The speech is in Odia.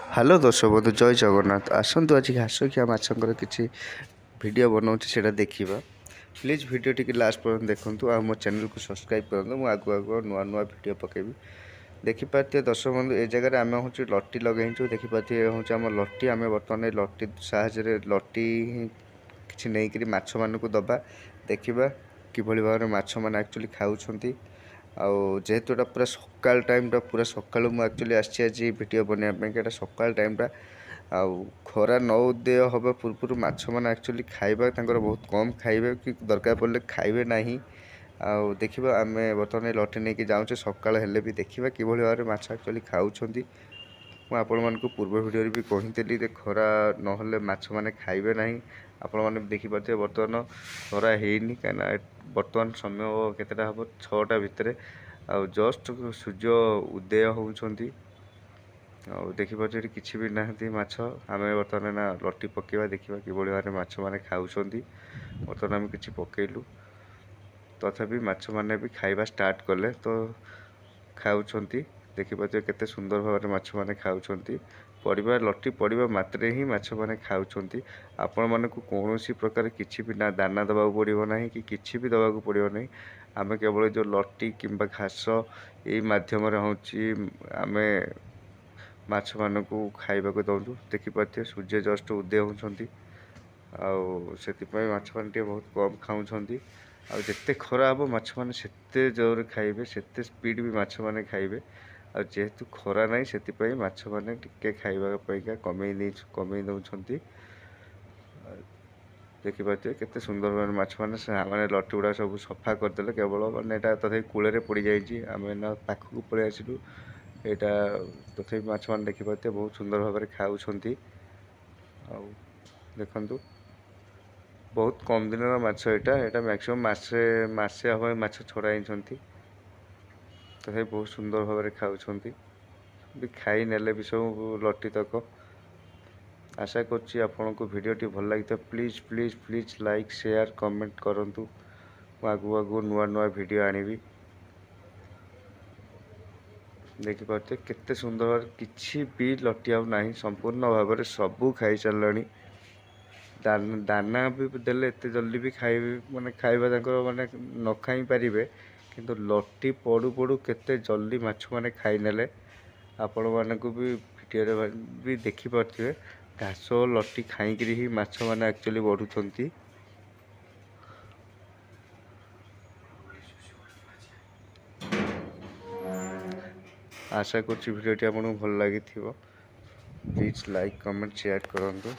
ହ୍ୟାଲୋ ଦର୍ଶକ ବନ୍ଧୁ, ଜୟ ଜଗନ୍ନାଥ। ଆସନ୍ତୁ ଆଜି ଘାସଖିଆ ମାଛଙ୍କର କିଛି ଭିଡ଼ିଓ ବନାଉଛି, ସେଇଟା ଦେଖିବା। ପ୍ଲିଜ୍ ଭିଡ଼ିଓ ଟିକେ ଲାଷ୍ଟ ପର୍ଯ୍ୟନ୍ତ ଦେଖନ୍ତୁ ଆଉ ମୋ ଚ୍ୟାନେଲକୁ ସବସ୍କ୍ରାଇବ୍ କରନ୍ତୁ। ମୁଁ ଆଗକୁ ଆଗକୁ ନୂଆ ନୂଆ ଭିଡ଼ିଓ ପକାଇବି। ଦେଖିପାରୁଥିବେ ଦର୍ଶକ ବନ୍ଧୁ, ଏ ଜାଗାରେ ଆମେ ହେଉଛି ଲଟି ଲଗେଇଛୁ। ଦେଖିପାରୁଥିବେ, ଏ ହେଉଛି ଆମ ଲଟି। ଆମେ ବର୍ତ୍ତମାନ ଏ ଲଟି ସାହାଯ୍ୟରେ ଲଟି ହିଁ କିଛି ନେଇକରି ମାଛମାନଙ୍କୁ ଦେବା, ଦେଖିବା କିଭଳି ଭାବରେ ମାଛମାନେ ଆକ୍ଚୁଆଲି ଖାଉଛନ୍ତି। ଆଉ ଯେହେତୁ ଏଇଟା ପୁରା ସକାଳ ଟାଇମ୍ଟା, ପୁରା ସକାଳୁ ମୁଁ ଆକ୍ଚୁଆଲି ଆସିଛି ଆଜି ଭିଡ଼ିଓ ବନେଇବା ପାଇଁ, ଏଇଟା ସକାଳ ଟାଇମ୍ଟା। ଆଉ ଖରା ନ ଉଦୟ ହେବା ପୂର୍ବରୁ ମାଛମାନେ ଆକ୍ଚୁଆଲି ଖାଇବା ତାଙ୍କର ବହୁତ କମ୍ ଖାଇବେ, କି ଦରକାର ପଡ଼ିଲେ ଖାଇବେ ନାହିଁ। ଆଉ ଦେଖିବା, ଆମେ ବର୍ତ୍ତମାନ ଏ ଲଟି ନେଇକି ଯାଉଛେ। ସକାଳ ହେଲେ ବି ଦେଖିବା କିଭଳି ଭାବରେ ମାଛ ଆକ୍ଚୁଆଲି ଖାଉଛନ୍ତି। ମୁଁ ଆପଣମାନଙ୍କୁ ପୂର୍ବ ଭିଡ଼ିଓରେ ବି କହିଥିଲି ଯେ ଖରା ନହେଲେ ମାଛମାନେ ଖାଇବେ ନାହିଁ। ଆପଣମାନେ ବି ଦେଖିପାରୁଥିବେ, ବର୍ତ୍ତମାନ ଖରା ହେଇନି, କାହିଁକିନା ବର୍ତ୍ତମାନ ସମୟ କେତେଟା ହେବ? 6ଟା ଭିତରେ, ଆଉ ଜଷ୍ଟ ସୂର୍ଯ୍ୟ ଉଦୟ ହେଉଛନ୍ତି। ଆଉ ଦେଖିପାରୁଥିବେ, ଏଠି କିଛି ବି ନାହାନ୍ତି ମାଛ। ଆମେ ବର୍ତ୍ତମାନ ନା ଲଟି ପକାଇବା, ଦେଖିବା କିଭଳି ଭାବରେ ମାଛମାନେ ଖାଉଛନ୍ତି। ବର୍ତ୍ତମାନ ଆମେ କିଛି ପକାଇଲୁ, ତଥାପି ମାଛମାନେ ବି ଖାଇବା ଷ୍ଟାର୍ଟ କଲେ, ତ ଖାଉଛନ୍ତି। ଦେଖିପାରୁଥିବେ କେତେ ସୁନ୍ଦର ଭାବରେ ମାଛମାନେ ଖାଉଛନ୍ତି। ପଡ଼ିବା ଲଟି ପଡ଼ିବା ମାତ୍ରେ ହିଁ ମାଛମାନେ ଖାଉଛନ୍ତି। ଆପଣମାନଙ୍କୁ କୌଣସି ପ୍ରକାର କିଛି ବି ନା ଦାନା ଦେବାକୁ ପଡ଼ିବ ନାହିଁ କି କିଛି ବି ଦେବାକୁ ପଡ଼ିବ ନାହିଁ। ଆମେ କେବଳ ଯେଉଁ ଲଟି କିମ୍ବା ଘାସ, ଏଇ ମାଧ୍ୟମରେ ହେଉଛି ଆମେ ମାଛମାନଙ୍କୁ ଖାଇବାକୁ ଦେଉଛୁ। ଦେଖିପାରୁଥିବେ, ସୂର୍ଯ୍ୟ ଜଷ୍ଟ ଉଦୟ ହେଉଛନ୍ତି, ଆଉ ସେଥିପାଇଁ ମାଛମାନେ ଟିକେ ବହୁତ କମ୍ ଖାଉଛନ୍ତି। ଆଉ ଯେତେ ଖରା ହେବ, ମାଛମାନେ ସେତେ ଜୋରରେ ଖାଇବେ, ସେତେ ସ୍ପିଡ଼ ବି ମାଛମାନେ ଖାଇବେ। ଆଉ ଯେହେତୁ ଖରା ନାହିଁ, ସେଥିପାଇଁ ମାଛମାନେ ଟିକେ ଖାଇବା ପାଇଁକା କମେଇ ଦେଉଛନ୍ତି। ଦେଖିପାରୁଥିବେ କେତେ ସୁନ୍ଦର ଭାବରେ ମାଛମାନେ, ମାନେ ଲଟି ଗୁଡ଼ା ସବୁ ସଫା କରିଦେଲେ। କେବଳ ମାନେ ଏଇଟା ତଥାପି କୂଳରେ ପଡ଼ିଯାଇଛି, ଆମେ ନା ପାଖକୁ ପଳେଇ ଆସିଲୁ। ଏଇଟା ତଥାପି ମାଛମାନେ ଦେଖିପାରୁଥିବେ ବହୁତ ସୁନ୍ଦର ଭାବରେ ଖାଉଛନ୍ତି। ଆଉ ଦେଖନ୍ତୁ, ବହୁତ କମ୍ ଦିନର ମାଛ ଏଇଟା। ଏଇଟା ମ୍ୟାକ୍ସିମମ୍ ମାସେ ମାସେ ହେବ ମାଛ ଛଡ଼ା ହେଇଛନ୍ତି। ତଥାପି ବହୁତ ସୁନ୍ଦର ଭାବରେ ଖାଉଛନ୍ତି ବି, ଖାଇ ନେଲେ ବି ସବୁ ଲଟି ତକ। ଆଶା କରୁଛି ଆପଣଙ୍କୁ ଭିଡ଼ିଓଟି ଭଲ ଲାଗିଥିବ। Please please please like, share, comment କରନ୍ତୁ। ମୁଁ ଆଗକୁ ଆଗକୁ ନୂଆ ନୂଆ ଭିଡ଼ିଓ ଆଣିବି। ଦେଖିପାରୁଥିବେ କେତେ ସୁନ୍ଦର ଭାବରେ, କିଛି ବି ଲଟି ଆଉ ନାହିଁ, ସମ୍ପୂର୍ଣ୍ଣ ଭାବରେ ସବୁ ଖାଇସାରିଲାଣି। ଦାନା ବି ଦେଲେ ଏତେ ଜଲ୍ଦି ବି ଖାଇବେ, ମାନେ ଖାଇବା ତାଙ୍କର ମାନେ ନ ଖାଇ ପାରିବେ, କିନ୍ତୁ ଲଟି ପଡ଼ୁ ପଡ଼ୁ କେତେ ଜଲ୍ଦି ମାଛମାନେ ଖାଇନେଲେ। ଆପଣମାନଙ୍କୁ ବି ଭିଡ଼ିଓରେ ବି ଦେଖିପାରୁଥିବେ, ଘାସ ଲଟି ଖାଇକିରି ହିଁ ମାଛମାନେ ଆକ୍ଚୁଆଲି ବଢ଼ୁଛନ୍ତି। ଆଶା କରୁଛି ଭିଡ଼ିଓଟି ଆପଣଙ୍କୁ ଭଲ ଲାଗିଥିବ। ପ୍ଲିଜ୍ ଲାଇକ୍, କମେଣ୍ଟ, ସେୟାର କରନ୍ତୁ।